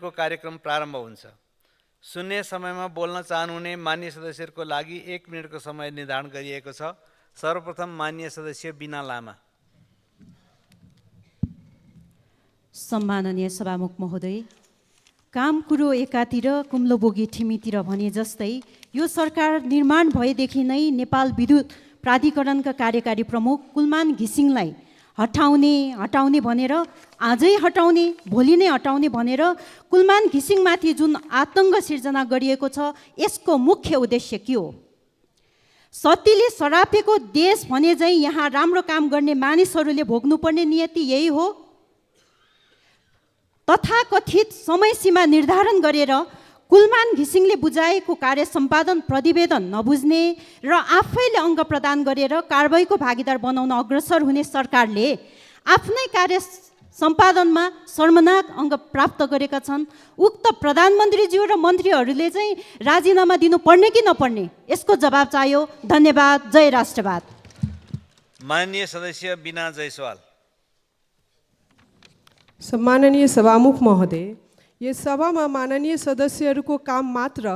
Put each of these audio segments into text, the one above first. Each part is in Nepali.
निर्माणको कार्यक्रम प्रारम्भ हुन्छ। शून्य समयमा बोल्न चाहनुहुने मान्य सदस्यहरूको लागि 1 मिनेटको समय निर्धारण गरिएको छ। सर्वप्रथम मान्य सदस्य बिना लामा। सम्माननीय सभामुख महोदय, काम कुरो एकातिर कुम्लो बोगी ठिमीतिर भने जस्तै यो सरकार निर्माण भएदेखि नै नेपाल विद्युत प्राधिकरणका कार्यकारी प्रमुख कुलमान घिसिङलाई हटाउने भनेर आजै हटाउने भोलि नै हटाउने भनेर कुलमान घिसिङमाथि जुन आतङ्क सिर्जना गरिएको छ, यसको मुख्य उद्देश्य के हो? सत्तीले सरापेको देश भने झैँ यहाँ राम्रो काम गर्ने मानिसहरूले भोग्नुपर्ने नियति यही हो? तथाकथित समय सीमा निर्धारण गरेर कुलमान घिसिङले बुझाएको कार्य सम्पादन प्रतिवेदन नबुझ्ने र आफैले अङ्क प्रदान गरेर कारबाहीको भागीदार बनाउन अग्रसर हुने सरकारले आफ्नै कार्य सम्पादनमा शर्मनाक अङ्क प्राप्त गरेका छन्। उक्त प्रधानमन्त्रीज्यू र मन्त्रीहरूले चाहिँ राजीनामा दिनुपर्ने कि नपर्ने, यसको जवाब चाहियो। धन्यवाद। जय राष्ट्रवाद। माननीय सदस्य बिना जयसवाल। सम्माननीय सभामुख महोदय, यस सभामा माननीय सदस्यहरूको काम मात्र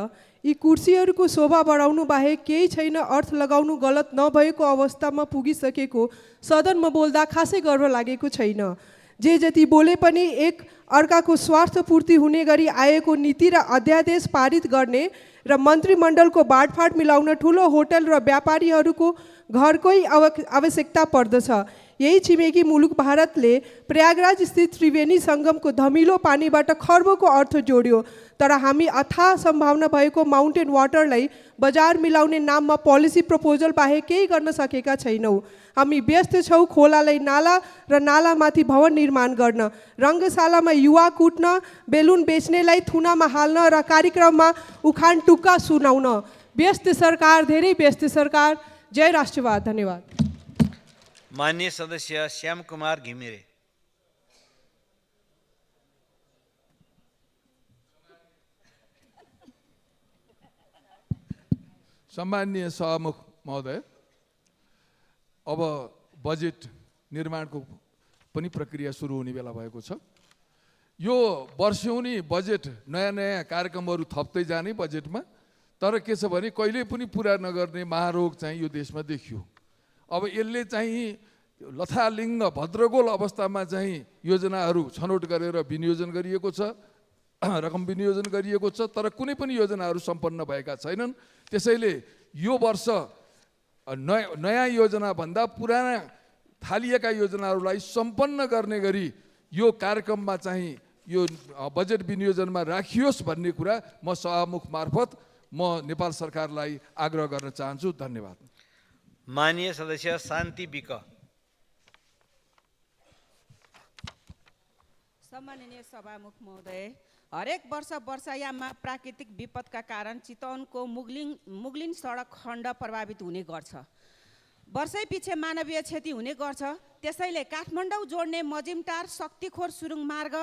यी कुर्सीहरूको शोभा बढाउनु बाहेक केही छैन। अर्थ लगाउनु गलत नभएको अवस्थामा पुगिसकेको सदनमा बोल्दा खासै गर्व लागेको छैन। जे जति बोले पनि एक अर्काको स्वार्थ पूर्ति हुने गरी आएको नीति र अध्यादेश पारित गर्ने र मन्त्रीमण्डलको बाँडफाँड मिलाउन ठुलो होटल र व्यापारीहरूको घरकै आवश्यकता पर्दछ। यही छिमेकी मुलुक भारतले प्रयागराज स्थित त्रिवेणी सङ्गमको धमिलो पानीबाट खर्बको अर्थ जोड्यो, तर हामी अथाह सम्भावना भएको माउन्टेन वाटरलाई बजार मिलाउने नाममा पोलिसी प्रपोजल बाहेक केही गर्न सकेका छैनौँ। हामी व्यस्त छौँ खोलालाई नाला र नालामाथि भवन निर्माण गर्न, रङ्गशालामा युवा कुट्न, बेलुन बेच्नेलाई थुनामा हाल्न र कार्यक्रममा उखान टुक्का सुनाउन। व्यस्त सरकार, धेरै व्यस्त सरकार। जय राष्ट्रवाद। धन्यवाद। माननीय सदस्य श्याम कुमार घिमिरे। सम्माननीय सभामुख महोदय, अब बजेट निर्माणको पनि प्रक्रिया सुरु हुने बेला भएको छ। यो वर्षौनी बजेट नयाँ नयाँ कार्यक्रमहरू थप्दै जाने बजेटमा, तर के छ भने कहिले पनि पुरा नगर्ने महारोग चाहिँ यो देशमा देखियो। अब यसले चाहिँ लथालिङ्ग भद्रगोल अवस्थामा चाहिँ योजनाहरू छनौट गरेर विनियोजन गरिएको छ, रकम विनियोजन गरिएको छ, तर कुनै पनि योजनाहरू सम्पन्न भएका छैनन्। त्यसैले यो वर्ष नयाँ योजनाभन्दा पुराना थालिएका योजनाहरूलाई सम्पन्न गर्ने गरी यो कार्यक्रममा चाहिँ यो बजेट विनियोजनमा राखियोस् भन्ने कुरा म सभामुख मार्फत म नेपाल सरकारलाई आग्रह गर्न चाहन्छु। धन्यवाद। माननीय सदस्य शान्ति विक। सम्माननीय सभामुख महोदय, हरेक वर्ष वर्षायाममा प्राकृतिक विपदका कारण चितवनको मुगलिन सडक खण्ड प्रभावित हुने गर्छ। वर्षै पछि मानवीय क्षति हुने गर्छ। त्यसैले काठमाडौँ जोड्ने मजिमटार शक्तिखोर सुरुङ मार्ग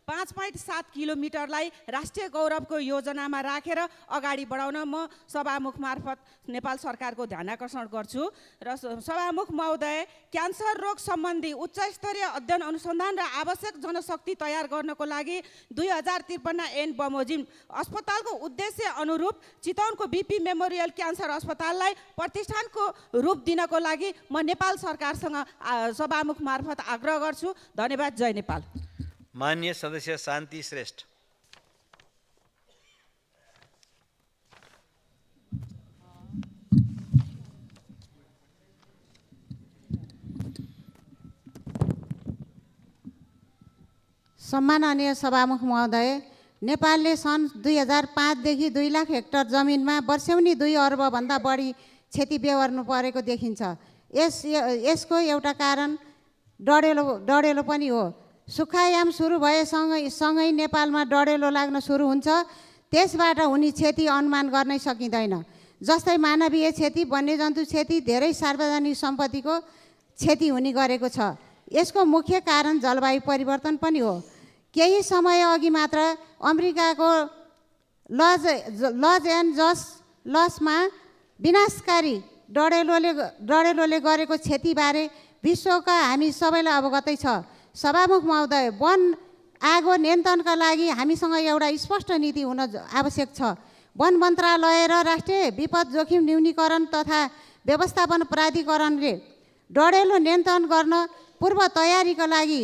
5.7 किलोमिटरलाई राष्ट्रिय गौरवको योजनामा राखेर अगाडि बढाउन म सभामुख मार्फत नेपाल सरकारको ध्यान आकर्षण गर्छु। र सभामुख महोदय, क्यान्सर रोग सम्बन्धी उच्च स्तरीय अध्ययन अनुसन्धान र आवश्यक जनशक्ति तयार गर्नको लागि 2053 एन बमोजिम अस्पतालको उद्देश्य अनुरूप चितवनको बीपी मेमोरियल क्यान्सर अस्पताललाई प्रतिष्ठानको रूप दिनको लागि म नेपाल सरकारसँग सभामुख मार्फत आग्रह गर्छु। धन्यवाद। जय नेपाल। माननीय सदस्य शान्ति श्रेष्ठ। सम्माननीय सभामुख महोदय, नेपालले सन् 2005 देखि 2 लाख हेक्टर जमिनमा वर्षौनी 2 अर्बभन्दा बढी क्षति बेहोर्नु परेको देखिन्छ। यसको एउटा कारण डढेलो पनि हो। सुक्खायाम सुरु भएसँगै नेपालमा डढेलो लाग्न सुरु हुन्छ। त्यसबाट हुने क्षति अनुमान गर्नै सकिँदैन। जस्तै मानवीय क्षति, वन्यजन्तु क्षति, धेरै सार्वजनिक सम्पत्तिको क्षति हुने गरेको छ। यसको मुख्य कारण जलवायु परिवर्तन पनि हो। केही समय अघि मात्र अमेरिकाको लस एन्जलसमा विनाशकारी डढेलोले गरेको क्षतिबारे विश्वका हामी सबैलाई अवगतै छ। सभामुख महोदय, वन आगो नियन्त्रणका लागि हामीसँग एउटा स्पष्ट नीति हुन आवश्यक छ। वन मन्त्रालय र राष्ट्रिय विपद जोखिम न्यूनीकरण तथा व्यवस्थापन प्राधिकरणले डढेलो नियन्त्रण गर्न पूर्व तयारीका लागि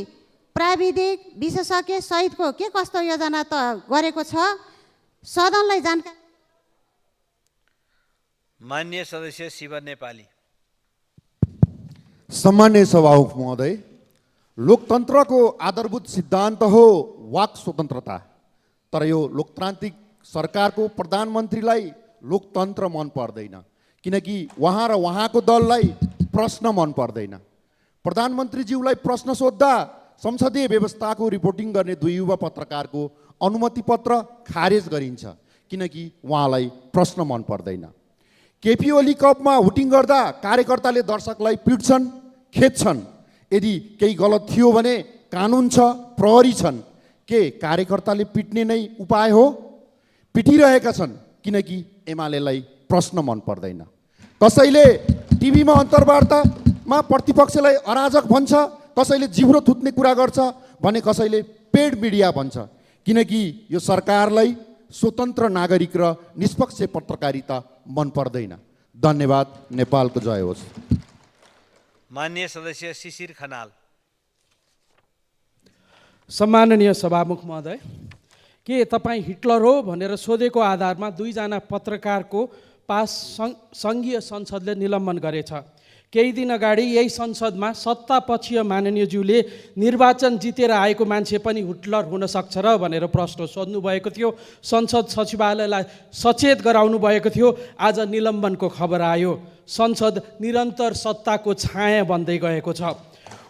प्राविधिक विशेषज्ञ सहितको के कस्तो योजना त गरेको छ, सदनलाई जानकारी। मान्य सदस्य शिव नेपाली। सम्मान्य सभामुख महोदय, लोकतन्त्रको आधारभूत सिद्धान्त हो वाक स्वतन्त्रता। तर यो लोकतान्त्रिक सरकारको प्रधानमन्त्रीलाई लोकतन्त्र मन पर्दैन, किनकि उहाँ र उहाँको दललाई प्रश्न मन पर्दैन। प्रधानमन्त्रीज्यूलाई प्रश्न सोद्धा संसदीय व्यवस्थाको रिपोर्टिङ गर्ने 2 युवा पत्रकारको अनुमति पत्र खारेज गरिन्छ, किनकि उहाँलाई प्रश्न मन पर्दैन। केपी ओली कपमा हुटिङ गर्दा कार्यकर्ताले दर्शकलाई पिट्छन्, खेद्छन्। यदि केही गलत थियो भने कानुन छ, प्रहरी छन्। के कार्यकर्ताले पिट्ने नै उपाय हो? पिटिरहेका छन् किनकि एमालेलाई प्रश्न मन पर्दैन। कसैले टिभीमा अन्तर्वार्तामा प्रतिपक्षलाई अराजक भन्छ, कसैले जिब्रो थुत्ने कुरा गर्छ भने कसैले पेड मिडिया भन्छ, किनकि यो सरकारलाई स्वतन्त्र नागरिक र निष्पक्ष पत्रकारिता मन पर्दैन। धन्यवाद। नेपालको जय होस्। मान्य सदस्य शिशिर खनाल। सम्माननीय सभामुख महोदय, के तपाईँ हिटलर हो भनेर सोधेको आधारमा 2 जना पत्रकारको पास सङ्घीय संसदले निलम्बन गरेछ। केही दिन अगाडि यही संसदमा सत्तापक्षीय माननीयज्यूले निर्वाचन जितेर आएको मान्छे पनि हिटलर हुन सक्छ र भनेर प्रश्न सोध्नु भएको थियो। संसद सचिवालयलाई सचेत गराउनु भएको थियो। आज निलम्बनको खबर आयो। संसद निरन्तर सत्ताको छाया बन्दै गएको छ।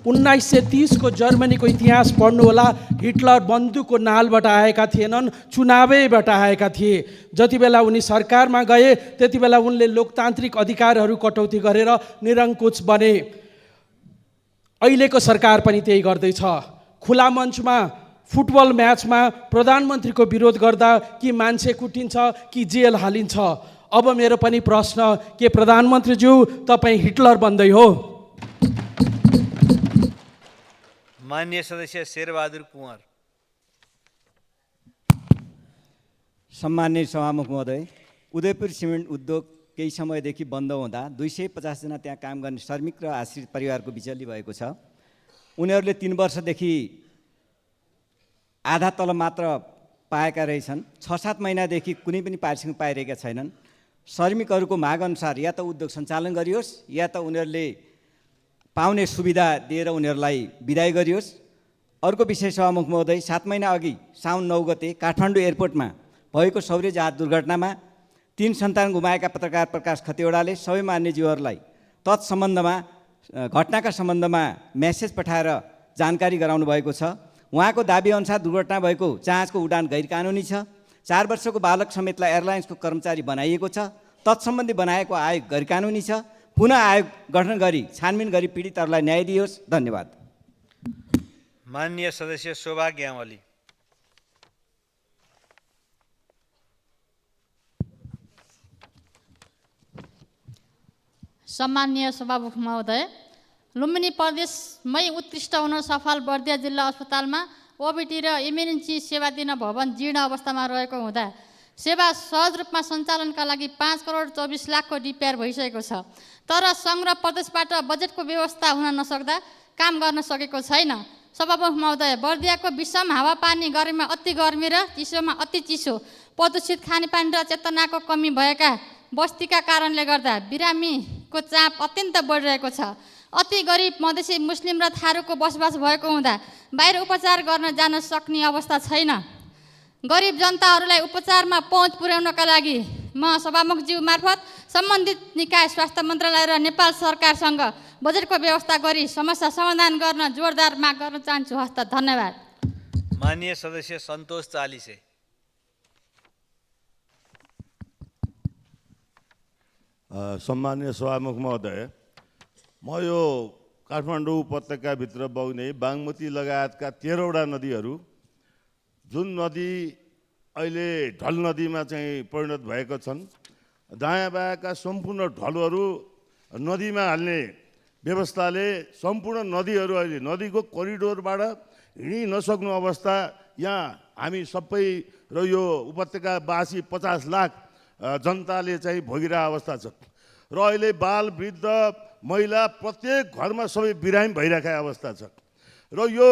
1930 को जर्मनीको इतिहास पढ्नुहोला। हिटलर बन्दुकको नालबाट आएका थिएनन्, चुनावैबाट आएका थिए। जति बेला उनी सरकारमा गए त्यति बेला उनले लोकतान्त्रिक अधिकारहरू कटौती गरेर निरङ्कुश बने। अहिलेको सरकार पनि त्यही गर्दैछ। खुला मञ्चमा फुटबल म्याचमा प्रधानमन्त्रीको विरोध गर्दा कि मान्छे कुटिन्छ कि जेल हालिन्छ। अब मेरो पनि प्रश्न, के प्रधानमन्त्रीज्यू तपाईँ हिटलर बन्दै हो? मान्य सदस्य शेरबहादुर कुँवर। सम्मान्य सभामुख महोदय, उदयपुर सिमेन्ट उद्योग केही समयदेखि बन्द हुँदा 250 जना त्यहाँ काम गर्ने श्रमिक र आश्रित परिवारको बिचल्ली भएको छ। उनीहरूले 3 वर्षदेखि आधा तलब मात्र पाएका रहेछन्। 6-7 महिनादेखि कुनै पनि पारिश्रमिक पाइरहेका छैनन्। श्रमिकहरूको माग अनुसार या त उद्योग सञ्चालन गरियोस् या त उनीहरूले पाउने सुविधा दिएर उनीहरूलाई बिदाई गरियोस्। अर्को विषय सभामुख महोदय, 7 महिना अघि साउन 9 गते काठमाडौँ एयरपोर्टमा भएको सौर्य जहाज दुर्घटनामा 3 सन्तान गुमाएका पत्रकार प्रकाश खतिवडाले सबै मान्यज्यूहरूलाई तत्सम्बन्धमा घटनाका सम्बन्धमा मेसेज पठाएर जानकारी गराउनु भएको छ। उहाँको दाबी अनुसार दुर्घटना भएको जहाजको उडान गैरकानुनी छ। 4 वर्षको बालक समेतलाई एयरलाइन्सको कर्मचारी बनाइएको छ। तत्सम्बन्धी बनाएको आयोग गैरकानुनी छ। पुनः आयोग गठन गरी छानबिन गरी पीडितहरूलाई न्याय दियोस्। धन्यवाद। मान्य सदस्य शोभा ग्यावाली। सम्मान्य सभामुख महोदय, लुम्बिनी प्रदेशमै उत्कृष्ट हुन सफल बर्दिया जिल्ला अस्पतालमा ओबिटी र इमर्जेन्सी सेवा दिन भवन जीर्ण अवस्थामा रहेको हुँदा सेवा सहज रूपमा सञ्चालनका लागि 5 करोड 24 लाखको डिपिआर भइसकेको छ। तर सङ्घ र प्रदेशबाट बजेटको व्यवस्था हुन नसक्दा काम गर्न सकेको छैन। सभामुख महोदय, बर्दियाको विषम हावापानी, गर्मीमा अति गर्मी र चिसोमा अति चिसो, प्रदूषित खानेपानी र चेतनाको कमी भएका बस्तीका कारणले गर्दा बिरामीको चाप अत्यन्त बढिरहेको छ। अति गरिब मधेसी मुस्लिम र थारूको बसोबास भएको हुँदा बाहिर उपचार गर्न जान सक्ने अवस्था छैन। गरिब जनताहरूलाई उपचारमा पहुँच पुर्याउनका लागि म सभामुखज्यू मार्फत सम्बन्धित निकाय, स्वास्थ्य मन्त्रालय र नेपाल सरकारसँग बजेटको व्यवस्था गरी समस्या समाधान गर्न जोरदार माग गर्न चाहन्छु। हस्त। धन्यवाद। माननीय सदस्य सन्तोष चालिसे। सम्मान्य सभामुख महोदय, म यो काठमाडौँ उपत्यकाभित्र बग्ने बागमती लगायतका 13वटा नदीहरू, जुन नदी अहिले ढल नदीमा चाहिँ परिणत भएका छन्, दायाँ बायाँका सम्पूर्ण ढलहरू नदीमा हाल्ने व्यवस्थाले सम्पूर्ण नदीहरू अहिले नदीको करिडोरबाट हिँडी नसक्नु अवस्था यहाँ हामी सबै र यो उपत्यकावासी 50 लाख जनताले चाहिँ भोगिरहेको अवस्था छ र अहिले बाल वृद्ध महिला प्रत्येक घरमा सबै बिरामी भइरहेको अवस्था छ र यो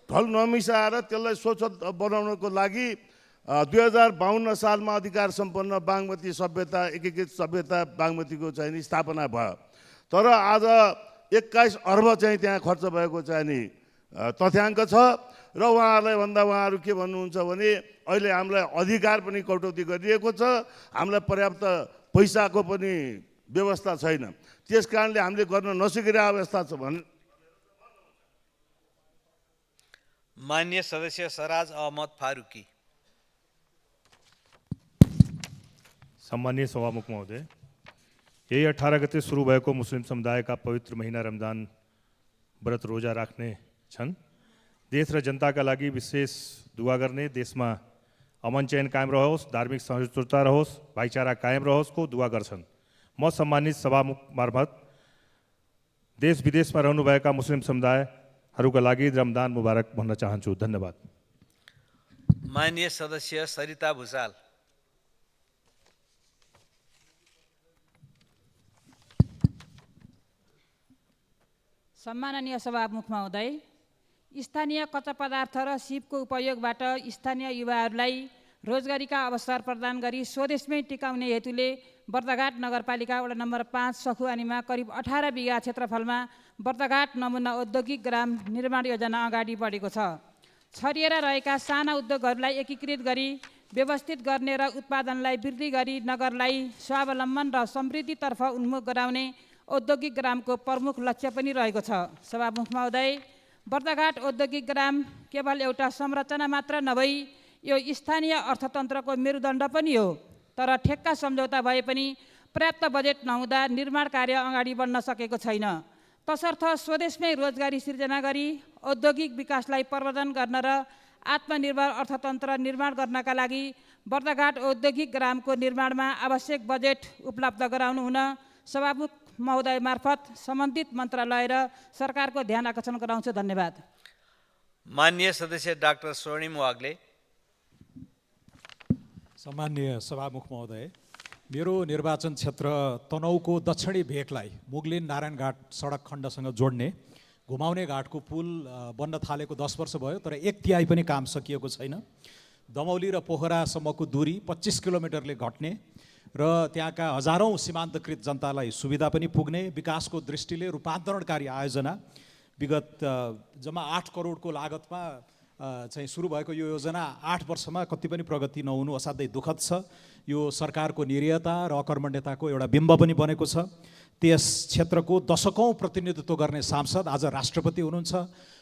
ढल नमिसाएर त्यसलाई स्वच्छ बनाउनको लागि 2052 सालमा अधिकार सम्पन्न बागमती सभ्यता एकीकृत सभ्यता बागमतीको चाहिँ नि स्थापना भयो तर आज 21 अर्ब चाहिँ त्यहाँ खर्च भएको चाहिँ नि तथ्याङ्क छ र उहाँहरूलाई भन्दा उहाँहरू के भन्नुहुन्छ भने अहिले हामीलाई अधिकार पनि कटौती गरिएको छ हामीलाई पर्याप्त पैसाको पनि व्यवस्था छैन त्यस कारणले हामीले गर्न नसकिरहेको अवस्था छ भने मान्य सदस्य सराज अहमद फारूकी। सम्मानीय सभामुख महोदय, यही 18 गते सुरु भएको मुस्लिम समुदायका पवित्र महिना रमजान व्रत रोजा राख्ने छन्। देश र जनताका लागि विशेष दुआ गर्ने, देशमा अमन चयन कायम रहोस्, धार्मिक सहिष्णुता रहोस्, भाइचारा कायम रहोस् को दुआ गर्छन्। म सम्मानित सभामुख मार्फत देश विदेशमा रहनुभएका मुस्लिम समुदायहरूका लागि रमजान मुबारक भन्न चाहन्छु। धन्यवाद। माननीय सदस्य सरिता भुसाल। सम्माननीय सभामुख महोदय, स्थानीय कच्चा पदार्थ र सिपको उपयोगबाट स्थानीय युवाहरूलाई रोजगारीका अवसर प्रदान गरी स्वदेशमै टिकाउने हेतुले बर्दघाट नगरपालिका वडा नम्बर 5 सखुवानीमा करिब 18 बिघा क्षेत्रफलमा बर्दघाट नमुना औद्योगिक ग्राम निर्माण योजना अगाडि बढेको छ। छरिएर रहेका साना उद्योगहरूलाई एकीकृत गरी व्यवस्थित गर्ने र उत्पादनलाई वृद्धि गरी नगरलाई स्वावलम्बन र समृद्धितर्फ उन्मुख गराउने औद्योगिक ग्रामको प्रमुख लक्ष्य पनि रहेको छ। सभामुख महोदय, बर्दघाट औद्योगिक ग्राम केवल एउटा संरचना मात्र नभई यो स्थानीय अर्थतन्त्रको मेरुदण्ड पनि हो। तर ठेक्का सम्झौता भए पनि पर्याप्त बजेट नहुँदा निर्माण कार्य अगाडि बढ्न सकेको छैन। तसर्थ स्वदेशमै रोजगारी सिर्जना गरी औद्योगिक विकासलाई प्रवर्धन गर्न र आत्मनिर्भर अर्थतन्त्र निर्माण गर्नका लागि बर्दघाट औद्योगिक ग्रामको निर्माणमा आवश्यक बजेट उपलब्ध गराउनु हुन सभामुख महोदय मार्फत सम्बन्धित मन्त्रालय र सरकारको ध्यान आकर्षण गराउँछु। धन्यवाद। माननीय सदस्य डाक्टर स्वर्णिम वाग्ले। सम्माननीय सभामुख महोदय, मेरो निर्वाचन क्षेत्र तनहुँको दक्षिणी भेकलाई मुगलिन नारायणघाट सडक खण्डसँग जोड्ने घुमाउने घाटको पुल बन्न थालेको 10 वर्ष भयो तर 1/3 पनि काम सकिएको छैन। दमौली र पोखरासम्मको दूरी 25 किलोमिटरले घट्ने र त्यहाँका हजारौं सीमान्तकृत जनतालाई सुविधा पनि पुग्ने विकासको दृष्टिले रूपान्तरणकारी आयोजना विगत जम्मा 8 करोडको लागतमा चाहिँ सुरु भएको यो योजना 8 वर्षमा कति पनि प्रगति नहुनु असाध्यै दुःखद छ। यो सरकारको निरीयता र अकर्मण्यताको एउटा बिम्ब पनि बनेको छ। त्यस क्षेत्रको दशकौं प्रतिनिधित्व गर्ने सांसद आज राष्ट्रपति हुनुहुन्छ।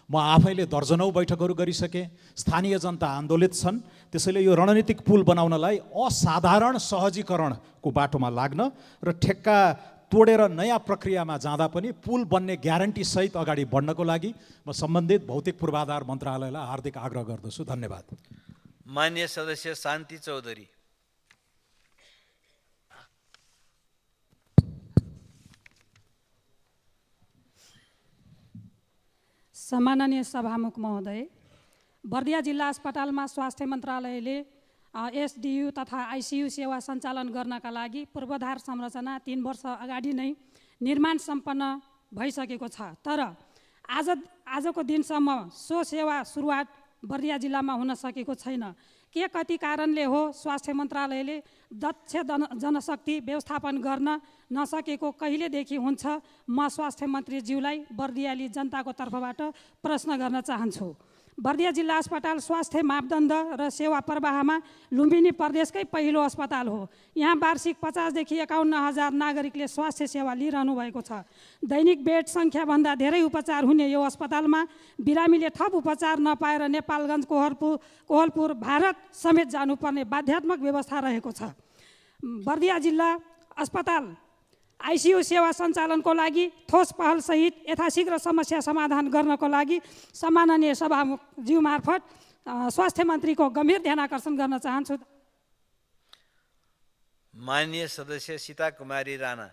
म आफैले दर्जनौं बैठकहरू गरिसकेँ। स्थानीय जनता आन्दोलित छन्। त्यसैले यो रणनीतिक पुल बनाउनलाई असाधारण सहजीकरणको बाटोमा लाग्न र ठेक्का तोडेर नयाँ प्रक्रियामा जाँदा पनि पुल बन्ने ग्यारेन्टी सहित अगाडि बढ्नको लागि म सम्बन्धित भौतिक पूर्वाधार मन्त्रालयलाई हार्दिक आग्रह गर्दछु। धन्यवाद। माननीय सदस्य शान्ति चौधरी। सम्माननीय सभामुख महोदय, बर्दिया जिल्ला अस्पतालमा स्वास्थ्य मन्त्रालयले एसडियू तथा आइसियू सेवा सञ्चालन गर्नका लागि पूर्वाधार संरचना 3 वर्ष अगाडि नै निर्माण सम्पन्न भइसकेको छ। तर आजको दिनसम्म सो सेवा सुरुवात बर्दिया जिल्लामा हुन सकेको छैन। के कति कारणले हो स्वास्थ्य मन्त्रालयले दक्ष जनशक्ति व्यवस्थापन गर्न नसकेको कहिलेदेखि हुन्छ? म स्वास्थ्य मन्त्रीज्यूलाई बर्दियाली जनताको तर्फबाट प्रश्न गर्न चाहन्छु। बर्दिया जिल्ला अस्पताल स्वास्थ्य मापदण्ड र सेवा प्रवाहमा लुम्बिनी प्रदेशकै पहिलो अस्पताल हो। यहाँ वार्षिक 50 देखि 51 हजार नागरिकले स्वास्थ्य सेवा लिइरहनु भएको छ। दैनिक बेड सङ्ख्याभन्दा धेरै उपचार हुने यो अस्पतालमा बिरामीले थप उपचार नपाएर नेपालगञ्ज कोहलपुर भारत समेत जानुपर्ने बाध्यात्मक व्यवस्था रहेको छ। बर्दिया जिल्ला अस्पताल आइसियू सेवा सञ्चालनको लागि ठोस पहलसहित यथाशीघ्र समस्या समाधान गर्नको लागि सम्माननीय सभामुखज्यू मार्फत स्वास्थ्य मन्त्रीको गम्भीर ध्यान आकर्षण गर्न चाहन्छु। माननीय सदस्य सीता कुमारी राणा।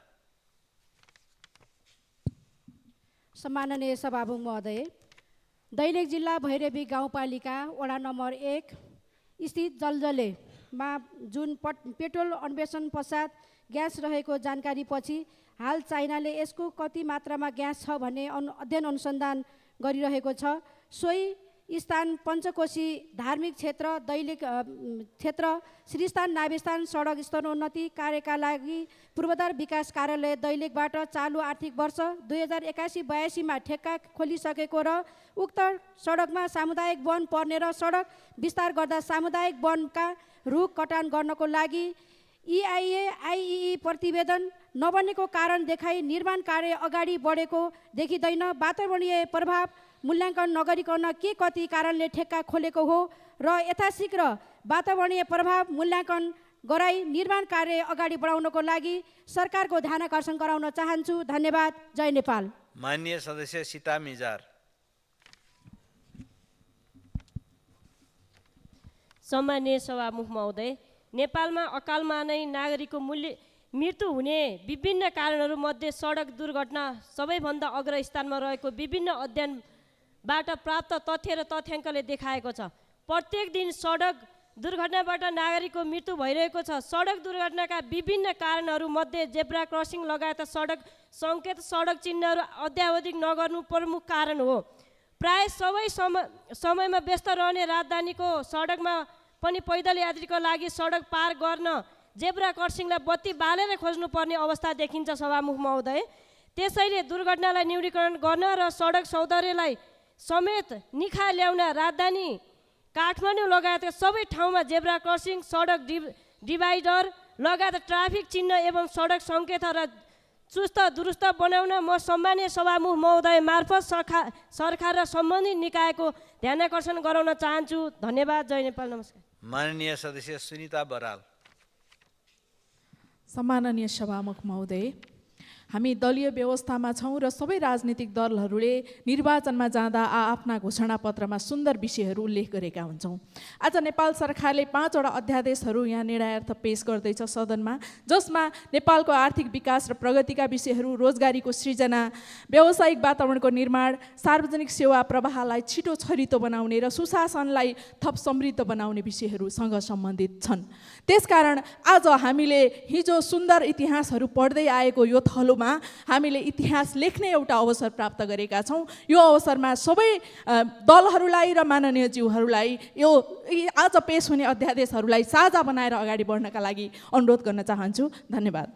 सम्माननीय सभामुख महोदय, दैलेख जिल्ला भैरवी गाउँपालिका वडा नम्बर 1 स्थित जलजलेमा जुन पेट्रोल अन्वेषण पश्चात ग्यास रहेको जानकारी पछि हाल चाइनाले यसको कति मात्रामा ग्यास छ भन्ने अध्ययन अनुसन्धान गरिरहेको छ। सोही स्थान पञ्चकोशी धार्मिक क्षेत्र दैलेख क्षेत्र श्रीस्थान नाभिस्थान सडक स्तरोन्नति कार्यका लागि पूर्वाधार विकास कार्यालय दैलेखबाट चालु आर्थिक वर्ष 2081-82मा ठेक्का खोलिसकेको र उक्त सडकमा सामुदायिक वन पर्ने र सडक विस्तार गर्दा सामुदायिक वनका रुख कटान गर्नको लागि EIA-IEE प्रतिवेदन नबनेको कारण देखाई निर्माण कार्य अगाडि बढेको देखिँदैन। वातावरणीय प्रभाव मूल्याङ्कन नगरिकन के कति कारणले ठेक्का खोलेको हो र यथाशीघ्र वातावरणीय प्रभाव मूल्याङ्कन गराई निर्माण कार्य अगाडि बढाउनको लागि सरकारको ध्यानाकर्षण गराउन चाहन्छु। धन्यवाद। जय नेपाल। माननीय सदस्य सीता मिजार। सम्माननीय सभामुख महोदय, नेपालमा अकालमा नै नागरिकको मृत्यु हुने विभिन्न कारणहरू मध्ये सडक दुर्घटना सबैभन्दा अग्रस्थानमा रहेको विभिन्न अध्ययनबाट प्राप्त तथ्य र तथ्याङ्कले देखाएको छ। प्रत्येक दिन सडक दुर्घटनाबाट नागरिकको मृत्यु भइरहेको छ। सडक दुर्घटनाका विभिन्न कारणहरू मध्ये जेब्रा क्रसिङ लगायत सडक सङ्केत सडक चिन्हहरू अद्यावधिक नगर्नु प्रमुख कारण हो। प्राय सबै समयमा व्यस्त रहने राजधानीको सडकमा पनि पैदल यात्रीको लागि सडक पार गर्न जेब्रा क्रसिङलाई बत्ती बालेर खोज्नुपर्ने अवस्था देखिन्छ सभामुख महोदय। त्यसैले दुर्घटनालाई न्यूनीकरण गर्न र सडक सौन्दर्यलाई समेत निखार ल्याउन राजधानी काठमाडौँ लगायतका सबै ठाउँमा जेब्रा क्रसिङ सडक डिभाइडर लगायत ट्राफिक चिन्ह एवं सडक सङ्केतहरूलाई चुस्त दुरुस्त बनाउन म सम्माननीय सभामुख महोदय मार्फत सरकार र सम्बन्धित निकायको ध्यानाकर्षण गराउन चाहन्छु। धन्यवाद। जय नेपाल। नमस्कार। माननीय सदस्य सुनिता बराल। सम्माननीय सभामुख महोदय, हामी दलीय व्यवस्थामा छौँ र सबै राजनीतिक दलहरूले निर्वाचनमा जाँदा आफ्ना घोषणापत्रमा सुन्दर विषयहरू उल्लेख गरेका हुन्छौँ। आज नेपाल सरकारले 5 वटा अध्यादेशहरू यहाँ निर्णयार्थ पेश गर्दैछ सदनमा, जसमा नेपालको आर्थिक विकास र प्रगतिका विषयहरू, रोजगारीको सृजना, व्यावसायिक वातावरणको निर्माण, सार्वजनिक सेवा प्रवाहलाई छिटो छरितो बनाउने र सुशासनलाई थप समृद्ध बनाउने विषयहरूसँग सम्बन्धित छन्। त्यसकारण आज हामीले हिजो सुन्दर इतिहासहरू पढ्दै आएको यो थलो हामीले इतिहास लेख्ने एउटा अवसर प्राप्त गरेका छौँ। यो अवसरमा सबै दलहरूलाई र माननीय ज्यूहरूलाई यो आज पेश हुने अध्यादेशहरूलाई साझा बनाएर अगाडि बढ्नका लागि अनुरोध गर्न चाहन्छु। धन्यवाद।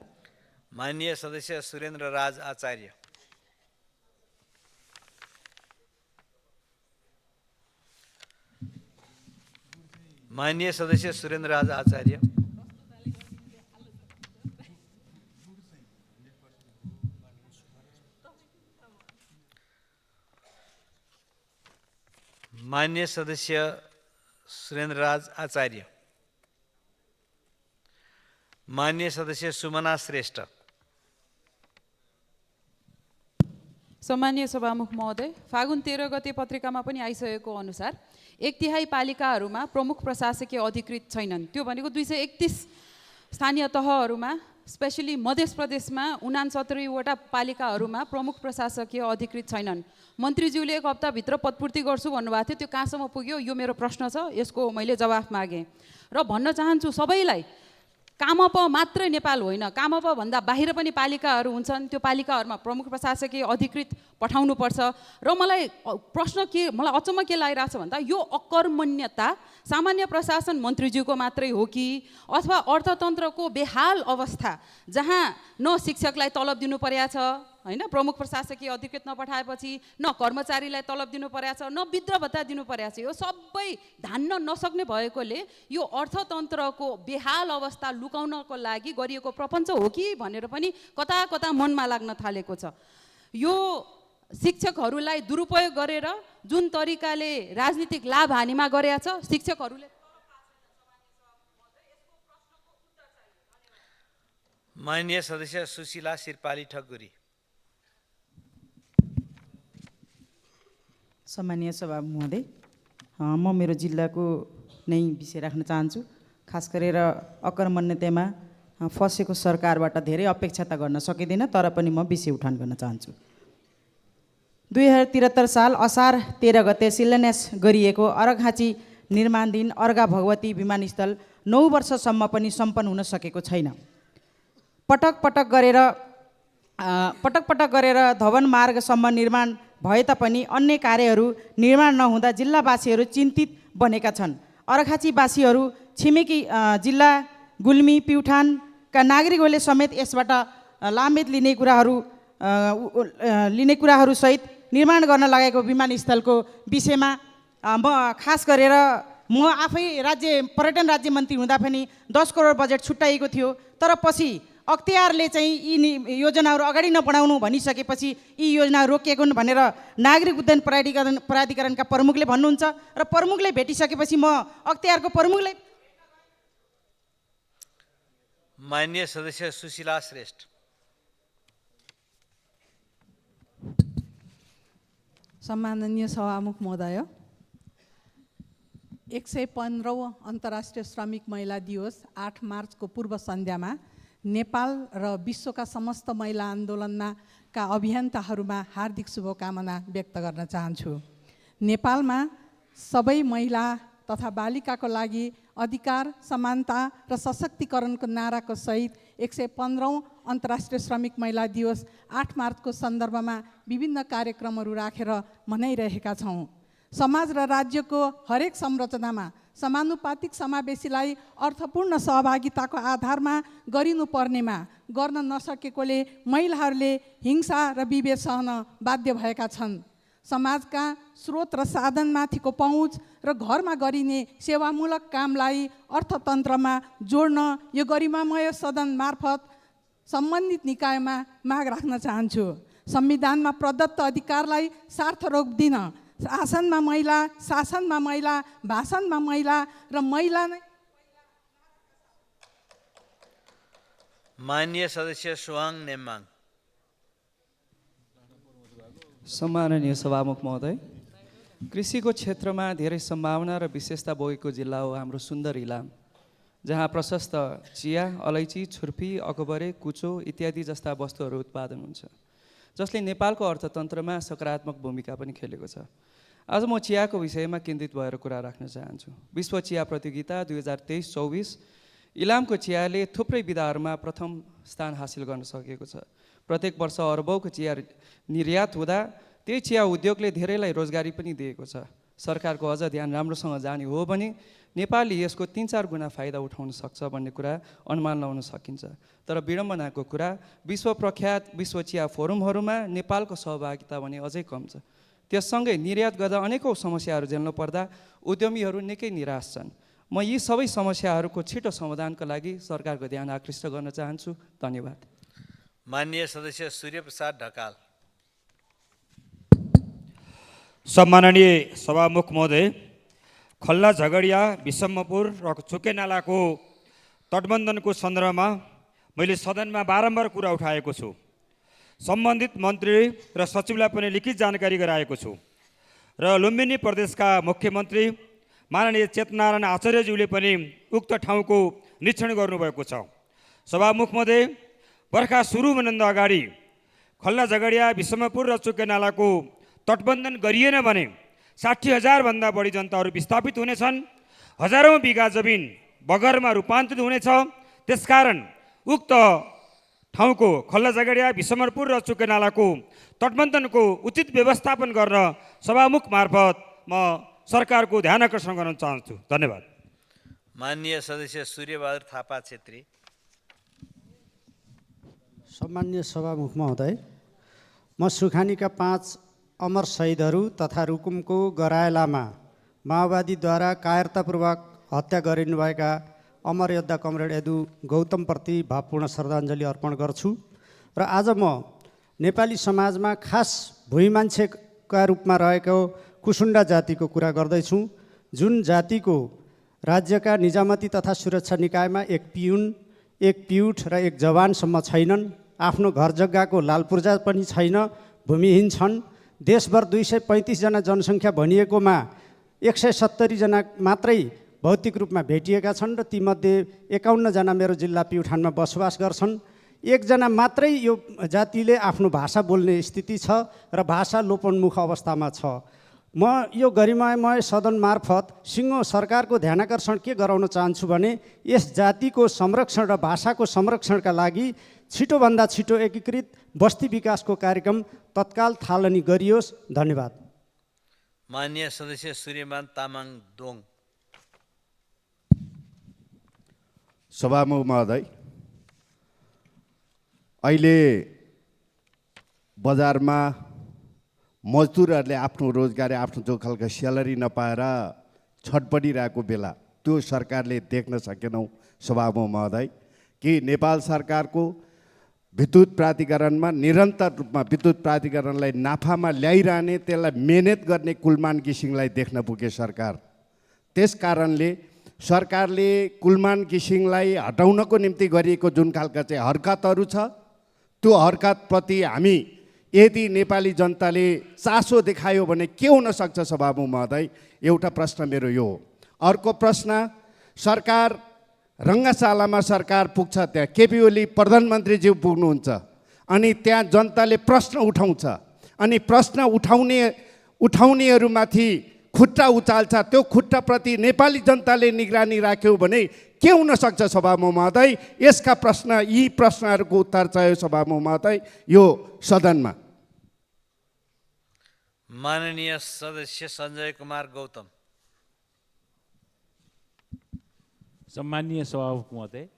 माननीय सदस्य सुरेन्द्र राज आचार्य। माननीय सदस्य सुरेन्द्र राज आचार्य। माननीय सदस्य सुरेन्द्रराज आचार्य। माननीय सदस्य सुमना श्रेष्ठ। सम्माननीय सभामुख महोदय, फागुन 13 गते पत्रिकामा पनि आइसकेको अनुसार 1/3 पालिकाहरूमा प्रमुख प्रशासकीय अधिकृत छैनन्। त्यो भनेको 231 स्थानीय तहहरूमा, स्पेसली मध्य प्रदेशमा 69 वटा पालिकाहरूमा प्रमुख प्रशासकीय अधिकृत छैनन्। मन्त्रीज्यूले 1 हप्ताभित्र पदपूर्ति गर्छु भन्नुभएको थियो। त्यो कहाँसम्म पुग्यो यो मेरो प्रश्न छ, यसको मैले जवाफ मागेँ र भन्न चाहन्छु सबैलाई, कामप मात्रै नेपाल होइन, कामप भन्दा बाहिर पनि पालिकाहरू हुन्छन्। त्यो पालिकाहरूमा प्रमुख प्रशासकीय अधिकृत पठाउनुपर्छ। र मलाई अचम्म के लागिरहेछ भन्दा यो अकर्मण्यता सामान्य प्रशासन मन्त्रीज्यूको मात्रै हो कि अथवा अर्थतन्त्रको बेहाल अवस्था, जहाँ न शिक्षकलाई तलब दिनु परेको छ होइन, प्रमुख प्रशासकीय अधिकृत नपठाएपछि न कर्मचारीलाई तलब दिनु परेको छ, न वृद्ध भत्ता दिनु परेको छ, यो सबै धान्न नसक्ने भएकोले यो अर्थतन्त्रको बेहाल अवस्था लुकाउनको लागि गरिएको प्रपञ्च हो कि भनेर पनि कता कता मनमा लाग्न थालेको छ। यो शिक्षकहरूलाई दुरुपयोग गरेर जुन तरिकाले राजनीतिक लाभ हानिमा गरेका छ, शिक्षकहरूले माननीय सदस्य सुशीला सिरपाली ठकुरी। सम्माननीय सभा महोदय, म मेरो जिल्लाको नै विषय राख्न चाहन्छु। खास गरेर अकर्मण्यतामा फसेको सरकारबाट धेरै अपेक्षा त गर्न सकिँदैन, तर पनि म विषय उठान गर्न चाहन्छु। 2073 साल असार 13 गते शिलान्यास गरिएको अर्घाँची निर्माणाधीन अर्घा भगवती विमानस्थल 9 वर्षसम्म पनि सम्पन्न हुन सकेको छैन। पटक पटक गरेर धवन मार्गसम्म निर्माण भए तापनि अन्य कार्यहरू निर्माण नहुँदा जिल्लावासीहरू चिन्तित बनेका छन्। अर्घाँचीवासीहरू छिमेकी जिल्ला गुल्मी प्युठानका नागरिकहरूले समेत यसबाट लामेत लिने कुराहरू सहित निर्माण गर्न लागेको विमानस्थलको विषयमा म खास गरेर म आफै पर्यटन राज्य मन्त्री हुँदा पनि 10 करोड बजेट छुट्याइएको थियो, तर पछि अख्तियारले चाहिँ यी योजनाहरू अगाडि नबढाउनु भनिसकेपछि यी योजनाहरू रोकिएको भनेर नागरिक उड्डयन प्राधिकरणका प्रमुखले भन्नुहुन्छ र प्रमुखले भेटिसकेपछि म अख्तियारको प्रमुखले। माननीय सदस्य सुशीला श्रेष्ठ। सम्माननीय सभामुख महोदय, 115औं अन्तर्राष्ट्रिय श्रमिक महिला दिवस 8 मार्चको पूर्व सन्ध्यामा नेपाल र विश्वका समस्त महिला आन्दोलनका अभियन्ताहरूमा हार्दिक शुभकामना व्यक्त गर्न चाहन्छु। नेपालमा सबै महिला तथा बालिकाको लागि अधिकार, समानता र सशक्तिकरणको नाराको सहित 115औं अन्तर्राष्ट्रिय श्रमिक महिला दिवस 8 मार्चको सन्दर्भमा विभिन्न कार्यक्रमहरू राखेर मनाइरहेका छौँ। समाज र राज्यको हरेक संरचनामा समानुपातिक समावेशीलाई अर्थपूर्ण सहभागिताको आधारमा गरिनुपर्नेमा गर्न नसकेकोले महिलाहरूले हिंसा र विभेद सहन बाध्य भएका छन्। समाजका स्रोत र साधनमाथिको पहुँच र घरमा गरिने सेवामूलक कामलाई अर्थतन्त्रमा जोड्न यो गरिमामय सदन मार्फत सम्बन्धित निकायमा माग राख्न चाहन्छु। संविधानमा प्रदत्त अधिकारलाई सार्थरोप दिन शासनमा महिला, भाषणमा महिला र महिला नै। माननीय सदस्य सुहाङ नेमाङ। सम्माननीय सभामुख महोदय, कृषिको क्षेत्रमा धेरै सम्भावना र विशेषता बोकेको जिल्ला हो हाम्रो सुन्दर इलाम, जहाँ प्रशस्त चिया, अलैँची, छुर्पी, अकबरे, कुचो इत्यादि जस्ता वस्तुहरू उत्पादन हुन्छ, जसले नेपालको अर्थतन्त्रमा सकारात्मक भूमिका पनि खेलेको छ। आज म चियाको विषयमा केन्द्रित भएर कुरा राख्न चाहन्छु। विश्व चिया प्रतियोगिता 2023-24 इलामको चियाले थुप्रै विधाहरूमा प्रथम स्थान हासिल गर्न सकेको छ। प्रत्येक वर्ष अरबौँको चिया निर्यात हुँदा त्यही चिया उद्योगले धेरैलाई रोजगारी पनि दिएको छ। सरकारको अझ ध्यान राम्रोसँग जाने हो भने नेपालले यसको 3-4 गुणा फाइदा उठाउन सक्छ भन्ने कुरा अनुमान लगाउन सकिन्छ। तर विडम्बनाको कुरा, विश्व प्रख्यात विश्व चिया फोरमहरूमा नेपालको सहभागिता भने अझै कम छ। त्यससँगै निर्यात गर्दा अनेकौँ समस्याहरू झेल्नु पर्दा उद्यमीहरू निकै निराश छन्। म यी सबै समस्याहरूको छिटो समाधानका लागि सरकारको ध्यान आकृष्ट गर्न चाहन्छु। धन्यवाद। माननीय सदस्य सूर्यप्रसाद ढकाल। सम्माननीय सभामुख महोदय, खल्ला झगडिया, विषमपुर र चुके नालाको तटबन्धनको सन्दर्भमा मैले सदनमा बारम्बार कुरा उठाएको छु। सम्बन्धित मन्त्री र सचिवलाई पनि लिखित जानकारी गराएको छु र लुम्बिनी प्रदेशका मुख्यमन्त्री माननीय चेतनारायण आचार्यज्यूले पनि उक्त ठाउँको निरीक्षण गर्नुभएको छ। सभामुख महोदय, बर्खा सुरु हुनुभन्दा अगाडि खल्ला झगडिया, विषमपुर र चुके नालाको तटबन्धन गरिएन भने 60,000 भन्दा बढी जनताहरू विस्थापित हुनेछन्, हजारौँ बिघा जमिन बगरमा रूपान्तरित हुनेछ। त्यसकारण उक्त ठाउँको खल्ला झगडिया, विषमपुर र चुके नालाको तटबन्धनको उचित व्यवस्थापन गर्न सभामुख मार्फत म सरकारको ध्यान आकर्षण गर्न चाहन्छु। धन्यवाद। माननीय सदस्य सूर्यबहादुर थापा छेत्री। सम्माननीय सभामुख महोदय, म सुखानीका 5 अमर शहीदहरू तथा रुकुमको गरायलामा माओवादीद्वारा कायरतापूर्वक हत्या गरिनुभएका अमर योद्धा कमरेड यदु गौतमप्रति भावपूर्ण श्रद्धाञ्जली अर्पण गर्छु। र आज म नेपाली समाजमा खास भुइँ मान्छेका रूपमा रहेको कुसुन्डा जातिको कुरा गर्दैछु, जुन जातिको राज्यका निजामती तथा सुरक्षा निकायमा एक पिउन, एक पिउठ र एक जवानसम्म छैनन्। आफ्नो घर जग्गाको लालपूर्जा पनि छैन, भूमिहीन छन्। देशभर 235 जना जनसङ्ख्या भनिएकोमा 170 जना मात्रै भौतिक रूपमा भेटिएका छन् र तीमध्ये 51 जना मेरो जिल्ला प्युठानमा बसोबास गर्छन्। एकजना मात्रै यो जातिले आफ्नो भाषा बोल्ने स्थिति छ र भाषा लोपोन्मुख अवस्थामा छ। म यो गरिमामय सदन मार्फत सिङ्गो सरकारको ध्यानाकर्षण के गराउन चाहन्छु भने यस जातिको संरक्षण र भाषाको संरक्षणका लागि छिटोभन्दा छिटो एकीकृत बस्ती विकासको कार्यक्रम तत्काल थालनी गरियोस्। धन्यवाद। माननीय सदस्य सूर्यमान तामाङ दोङ। सभामुख महोदय, अहिले बजारमा मजदुरहरूले आफ्नो रोजगारी आफ्नो जो खालको स्यालेरी नपाएर छटपटिरहेको बेला त्यो सरकारले देख्न सकेनौँ। सभामुख महोदय, कि नेपाल सरकारको विद्युत प्राधिकरणमा निरन्तर रूपमा विद्युत प्राधिकरणलाई नाफामा ल्याइरहने, त्यसलाई मेहनत गर्ने कुलमान घिसिङलाई देख्न पुगे सरकार। त्यस कारणले सरकारले कुलमान घिसिङलाई हटाउनको निम्ति गरिएको जुन खालका चाहिँ हरकतहरू छ, त्यो हरकतप्रति हामी यदि नेपाली जनताले चासो देखायो भने के हुन सक्छ? सभामुख महोदय, एउटा प्रश्न मेरो यो हो। अर्को प्रश्न, सरकार रङ्गशालामा सरकार पुग्छ, त्यहाँ केपी ओली प्रधानमन्त्रीज्यू पुग्नुहुन्छ अनि त्यहाँ जनताले प्रश्न उठाउँछ अनि प्रश्न उठाउनेहरूमाथि खुट्टा उचाल्छ। त्यो खुट्टाप्रति नेपाली जनताले निगरानी राख्यो भने के हुन सक्छ? सभामुख महोदय, यसका प्रश्न, यी प्रश्नहरूको उत्तर चाहियो सभामुख महोदय यो सदनमा। माननीय सदस्य सञ्जय कुमार गौतम। सम्मानीय सभामुख महोदय,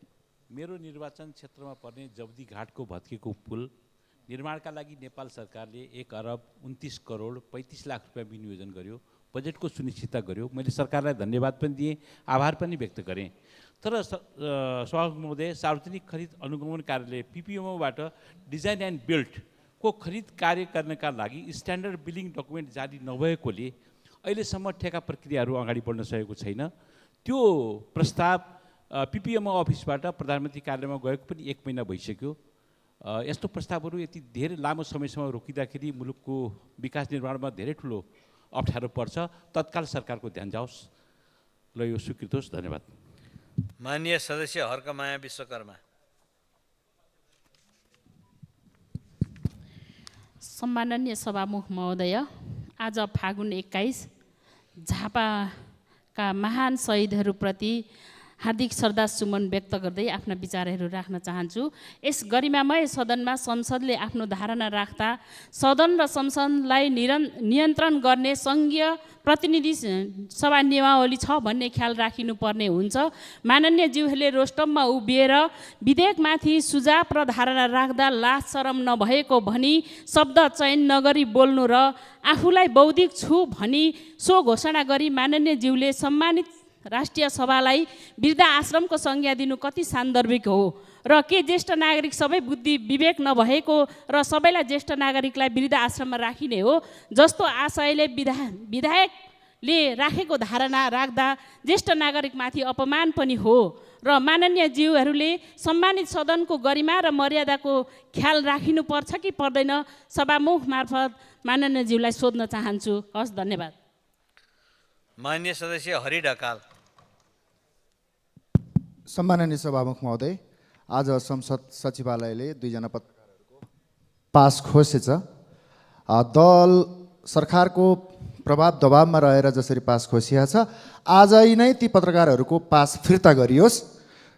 मेरो निर्वाचन क्षेत्रमा पर्ने जब्दी घाटको भत्केको पुल निर्माणका लागि नेपाल सरकारले 1,29,35,00,000 रुपियाँ विनियोजन गर्यो, बजेटको सुनिश्चितता गर्यो। मैले सरकारलाई धन्यवाद पनि दिएँ, आभार पनि व्यक्त गरेँ। तर सभामुख महोदय, सार्वजनिक खरिद अनुगमन कार्यालय PPMOबाट डिजाइन एन्ड बिल्डको खरिद कार्य गर्नका लागि स्ट्यान्डर्ड बिलिङ डकुमेन्ट जारी नभएकोले अहिलेसम्म ठेका प्रक्रियाहरू अगाडि बढ्न सकेको छैन। त्यो प्रस्ताव PPMO अफिसबाट प्रधानमन्त्री कार्यालयमा गएको पनि 1 महिना भइसक्यो। यस्तो प्रस्तावहरू यति धेरै लामो समयसम्म रोकिँदाखेरि मुलुकको विकास निर्माणमा धेरै ठुलो अप्ठ्यारो पर्छ। तत्काल सरकारको ध्यान जाओस्। ल, यो स्वीकृत होस्। धन्यवाद। माननीय सदस्य हर्कमाया विश्वकर्मा। सम्माननीय सभामुख महोदय, आज फागुन 21 झापाका महान शहीदहरूप्रति हार्दिक श्रद्धासुमन व्यक्त गर्दै आफ्ना विचारहरू राख्न चाहन्छु। यस गरिमामय सदनमा संसदले आफ्नो धारणा राख्दा सदन र संसदलाई नियन्त्रण गर्ने सङ्घीय प्रतिनिधि सभा नियमावली छ भन्ने ख्याल राखिनुपर्ने हुन्छ। माननीय ज्यूहरूले रोस्टममा उभिएर विधेयकमाथि सुझाव र धारणा राख्दा लाज शरम नभएको भनी शब्द चयन नगरी बोल्नु र आफूलाई बौद्धिक छु भनी सो घोषणा गरी माननीय ज्यूले सम्मानित राष्ट्रिय सभालाई वृद्ध आश्रमको संज्ञा दिनु कति सान्दर्भिक हो? र के ज्येष्ठ नागरिक सबै बुद्धि विवेक नभएको र सबैलाई ज्येष्ठ नागरिकलाई वृद्ध आश्रममा राखिने हो जस्तो आशयले विधायकले राखेको धारणा राख्दा ज्येष्ठ नागरिकमाथि अपमान पनि हो र माननीय ज्यूहरूले सम्मानित सदनको गरिमा र मर्यादाको ख्याल राखिनुपर्छ कि पर्दैन? सभामुख मार्फत माननीय ज्यूलाई सोध्न चाहन्छु। हस्, धन्यवाद। माननीय सदस्य हरि ढकाल। सम्माननीय सभामुख महोदय, आज संसद सचिवालयले 2 जना पत्रकारहरूको पास खोसेछ। दल सरकारको प्रभाव दबावमा रहेर जसरी पास खोसिया छ, आजै नै ती पत्रकारहरूको पास फिर्ता गरियोस्।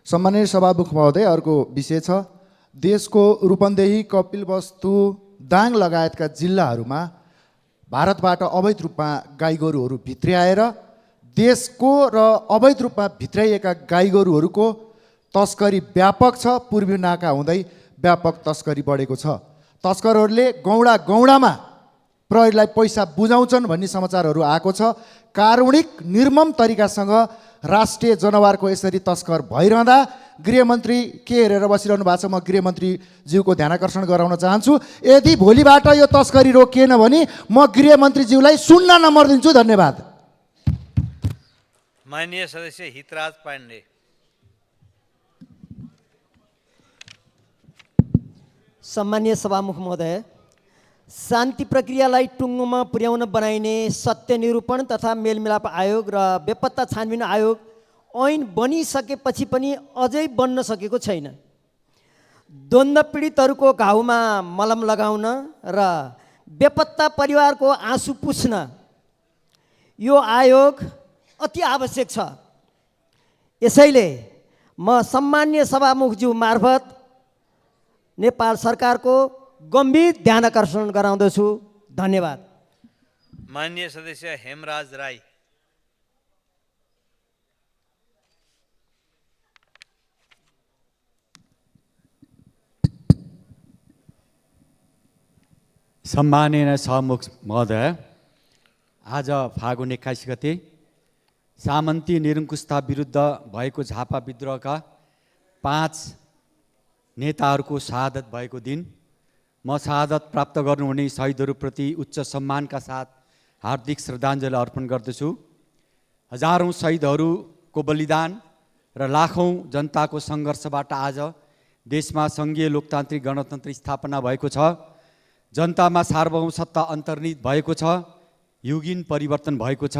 सम्माननीय सभामुख महोदय, अर्को विषय छ, देशको रूपन्देही, कपिलवस्तु, दाङ लगायतका जिल्लाहरूमा भारतबाट अवैध रूपमा गाईगोरुहरू भित्र्याएर देशको र अवैध रूपमा भित्राइएका गाईगोरुहरूको तस्करी व्यापक छ। पूर्वी नाका हुँदै व्यापक तस्करी बढेको छ। तस्करहरूले गौडामा प्रहरीलाई पैसा बुझाउँछन् भन्ने समाचारहरू आएको छ। कारुणिक निर्मम तरिकासँग राष्ट्रिय जनावरको यसरी तस्कर भइरहँदा गृहमन्त्री के हेरेर बसिरहनु भएको छ? म गृहमन्त्रीज्यूको ध्यानाकर्षण गराउन चाहन्छु। यदि भोलिबाट यो तस्करी रोकिएन भने म गृहमन्त्रीज्यूलाई 0 नम्बर दिन्छु। धन्यवाद। माननीय सदस्य हितराज पाण्डे। सम्मानीय सभामुख महोदय, शान्ति प्रक्रियालाई टुङ्गोमा पुर्याउन बनाइने सत्य निरूपण तथा मेलमिलाप आयोग र बेपत्ता छानबिन आयोग ऐन बनिसकेपछि पनि अझै बन्न सकेको छैन। द्वन्द्व पीडितहरूको घाउमा मलम लगाउन र बेपत्ता परिवारको आँसु पुछ्न यो आयोग अति आवश्यक छ। यसैले म सम्मान्य सभामुखज्यू मार्फत नेपाल सरकारको गम्भीर ध्यानाकर्षण गराउँदछु। धन्यवाद। माननीय सदस्य हेमराज राई। सम्माननीय सभामुख महोदय, आज फागुन 21 गते सामन्ती निरङ्कुशता विरुद्ध भएको झापा विद्रोहका 5 नेताहरूको शहादत भएको दिन म शहादत प्राप्त गर्नुहुने शहीदहरूप्रति उच्च सम्मानका साथ हार्दिक श्रद्धाञ्जली अर्पण गर्दछु। हजारौँ शहीदहरूको बलिदान र लाखौँ जनताको सङ्घर्षबाट आज देशमा सङ्घीय लोकतान्त्रिक गणतन्त्र स्थापना भएको छ। जनतामा सार्वभौम सत्ता अन्तर्निहित भएको छ। युगीन परिवर्तन भएको छ।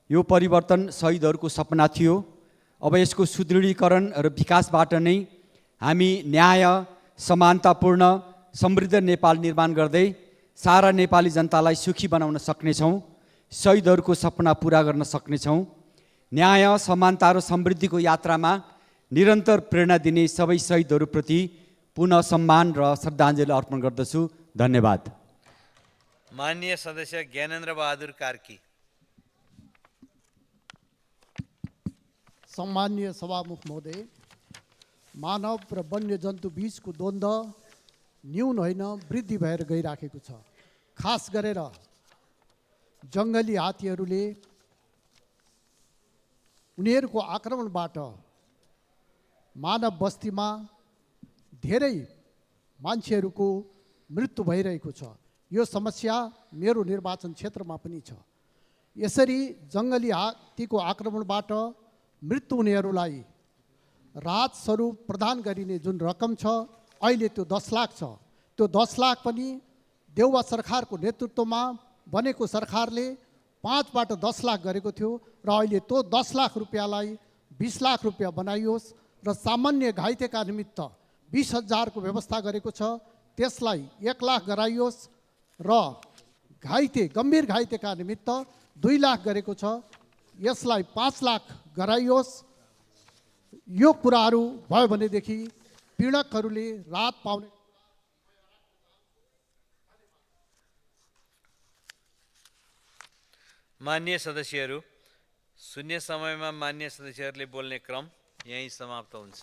यो परिवर्तन शहीदहरूको सपना थियो। अब यसको सुदृढीकरण र विकासबाट नै हामी न्याय, समानतापूर्ण, समृद्ध नेपाल निर्माण गर्दै सारा नेपाली जनतालाई सुखी बनाउन सक्नेछौँ। शहीदहरूको सपना पुरा गर्न सक्नेछौँ। न्याय, समानता र समृद्धिको यात्रामा निरन्तर प्रेरणा दिने सबै शहीदहरूप्रति पुनः सम्मान र श्रद्धाञ्जली अर्पण गर्दछु। धन्यवाद। माननीय सदस्य ज्ञानेन्द्र बहादुर कार्की। सम्माननीय सभामुख महोदय, मानव र वन्यजन्तु बीचको द्वन्द्व न्यून होइन वृद्धि भएर गइराखेको छ। खास गरेर जङ्गली हात्तीहरूले उनीहरूको आक्रमणबाट मानव बस्तीमा धेरै मान्छेहरूको मृत्यु भइरहेको छ। यो समस्या मेरो निर्वाचन क्षेत्रमा पनि छ। यसरी जङ्गली हात्तीको आक्रमणबाट मृत्यु हुनेहरूलाई राहत स्वरूप प्रदान गरिने जुन रकम छ अहिले त्यो 10 लाख छ। त्यो 10 लाख पनि देउवा सरकारको नेतृत्वमा बनेको सरकारले 5बाट 10 लाख गरेको थियो र अहिले त्यो 10 लाख रुपियाँलाई 20 लाख रुपियाँ बनाइयोस् र सामान्य घाइतेका निमित्त 20,000 को व्यवस्था गरेको छ। त्यसलाई 1 लाख गराइयोस् र घाइते गम्भीर घाइतेका निमित्त 2 लाख गरेको छ। यसलाई 5 लाख गराइयोस्। यो कुराहरू भयो भनेदेखि पीडकहरूले राहत पाउने। माननीय सदस्यहरू, शून्य समयमा माननीय सदस्यहरूले बोल्ने क्रम यही समाप्त हुन्छ।